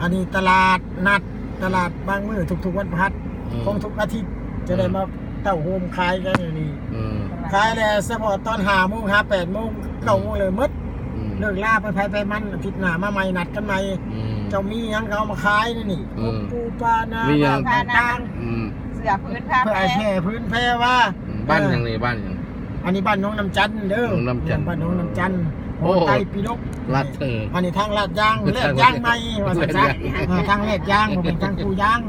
ອັນນີ້ຕະຫຼາດນັດ ຕະຫຼາດບາງມື້ທຸກໆວັນພະຫັດ ອືມ ຂອງທຸກອາທິດ ຈະໄດ້ ອືມ ມາເຕົ້າໂຮມຂາຍກັນຢູ່ນີ້ ອືມ ຂາຍແລ້ວສະເພາະຕອນຫ້າໂມງຫາແປດໂມງ ອືມ ເກົ້າໂມງເລີຍໝົດ ອືມ ເລີກລາໄປໃຜໄປມັນ ອາທິດໜ້າມາໃໝ່ ນັດກັນໃໝ່ ອືມ ເຈົ້າມີຫຍັງກໍເອົາມາຂາຍໃນນີ້ ອືມ ກົບປູປານາ ມີຫຍັງ ບາງຕ່າງ ອືມ ເສື້ອຜືນຜ້າແພ ເສື້ອແພ ຜືນແພວ່າ ອືມ ບ້ານຫຍັງນີ້ ເອີ ບ້ານຫຍັງ? ອັນນີ້ບ້ານໜອງນ້ຳຈັນເດີ ໜອງນ້ຳຈັນ ເອີ ບ້ານໜອງນ້ຳຈັນ ໂອ້ ໂຮງໄຕປີດົກ ລາດເທີ ອັນນີ້ທາງລາດຢາງ ແລ່ນຢາງໃໝ່ ວ່າຊັ້ນຊະ ເອີ ທາງແລ່ນຢາງ ບໍ່ແມ່ນທາງປູຢາງ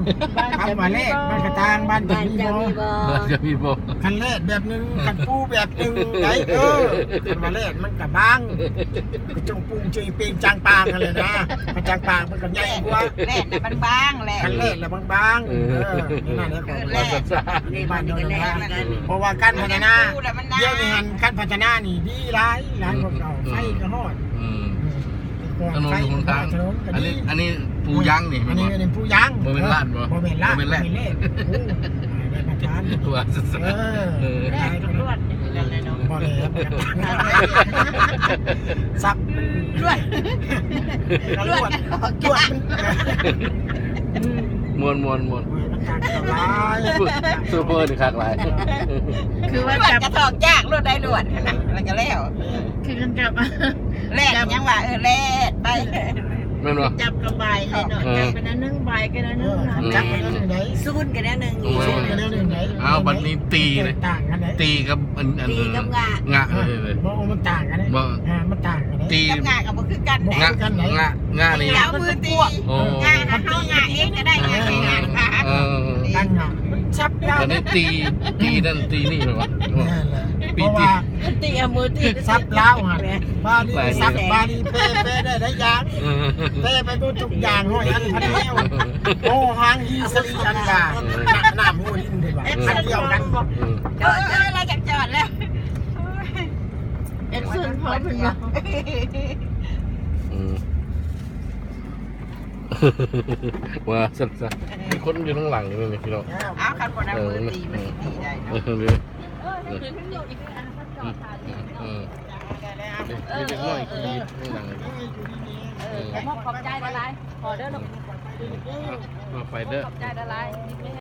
ຄຳວ່າແລ່ນມັນກະຕ່າງ ບ້ານເຈົ້າມີບໍ່? ບ້ານເຈົ້າມີບໍ່? ຄັນແລ່ນແບບໜຶ່ງ ຄັນປູແບບໜຶ່ງໄດ໋ ເອີ ຄັນວ່າແລ່ນມັນກະບາງ ກະຈົ່ງປຸງເຈີເປງຈາງປາງຫັ້ນແຫຼະນະ ຄັນຈາງປາງມັນກະໃຫຍ່ກວ່າ ແລ່ນນະບາງໆ ແລ່ນ ຄັນແລ່ນລະບາງໆ ເອີ ເອີ ນັ້ນແຫຼະ ເອີ ວ່າຊັ້ນຊະ ນີ້ບ້ານເຮົານະ ເພາະວ່າການພັດທະນາ ດຽວນີ້ຫັ້ນການພັດທະນານີ້ດີຫຼາຍ ຫຼາຍກວ່າເກົ່າ ອືມ ໄຟກໍຮອດ ອືມ ອືມ ຖະໜົນຫົນທາງ ອັນນີ້ ອັນນີ້ປູຢາງນີ້ ອັນນີ້ ອັນນີ້ປູຢາງ ບໍ່ແມ່ນລາດບໍ່? ບໍ່ແມ່ນລາດ ບໍ່ແມ່ນແລ່ນ ໂອ້ ໄດ້ມາດຕະຖານ ວ່າຊັ້ນຊະ ເອີ ເອີ ຕຳຫຼວດນີ້ແຫຼະເນາະ ບໍ່ແລ້ວ ສັບ ລວດ ລວດ ລວດ ມ່ວນໆໆ ໂອ້ຍ ມັນຕ່າງກັນຫຼາຍ ໂຊເຟີນີ້ຄັກຫຼາຍ ຄືວ່າຈັບ ລວດກະຖອກຈາກ ລວດໄດ້ລວດຫັ້ນນະ ແລ້ວກະແລ້ວ ຄືກັນກັບ ແລ່ນຍັງວ່າ ເອີ ແລ່ນໄປ ແມ່ນບໍ່? ຈັບກະບາຍເລີຍເນາະ ເອີ ຈັບໄປແນວໜຶ່ງ ບາຍກະແນວໜຶ່ງ ອືມ ເນາະ ຈັບໄປແນວໜຶ່ງໄດ໋ ສູນກະແນວໜຶ່ງ ໂອ້ຍ ແນວໜຶ່ງໄດ໋ ເອົາ ບັດນີ້ຕີເລີຍ ຕ່າງກັນໄດ໋ ຕີກັບອັນ ອັນ ຕີກັບງະ ງະ ເອີ ເອີ ເອີ ບໍ່ ມັນຕ່າງກັນເດ້ ບໍ່ ອ່າ ມັນຕ່າງກັນເດ້ ຕີກັບງະກໍບໍ່ຄືກັນ ບໍ່ຄືກັນເດ້ ງະ ງະນີ້ ເອົາມືຕີ ໂອ້ ງະ ເຮົາງະເອງກໍໄດ້ ເອີ ງະເອງ ເອີ ງະ ເອີ ງະ ມັນສັບລາວ ອັນນີ້ຕີ ຕີນັ້ນຕີນີ້ແມ່ນບໍ່? ແມ່ນແຫຼະ ຕີ ຕີ ເພາະວ່າ ຕີເອົາມືຕີ ສັບລາວຫັ້ນ ບາລີສັບ ບາລີແປ ແປໄດ້ຫຼາຍຢ່າງ ເອີ ແປໄປໝົດທຸກຢ່າງ ຮ້ອຍອັນພັນແນວ ໂອ ຫາງ ຮີ ສະລີ ອັນກາ ເອີ ນະ ນ້ຳ ໂຮ ລິນ ເດ້ວ່າ ເອີ ອັນດຽວກັນ ເອີ ເອີ ເອີ ລາວຢາກຈອດແລ້ວ ເອັກຊັນ ເພິ່ນວ່າ ອືມ ວ່າຊັ້ນຊະ ມີຄົນຢູ່ທາງຫຼັງນີ້ພີ່ນ້ອງ ເອົາ ຄັນບໍ່ໄດ້ມືຕີ ມັນຊິຕີໄດ້ເນາະ ເອີ ເອີ ມີເດັກນ້ອຍຂີ່ຂ້າງຫຼັງ ເອີ ຂອບໃຈຫຼາຍໆ ຂໍເດີລູກ ເອົາ ໄປເດີ ຂອບໃຈຫຼາຍໆ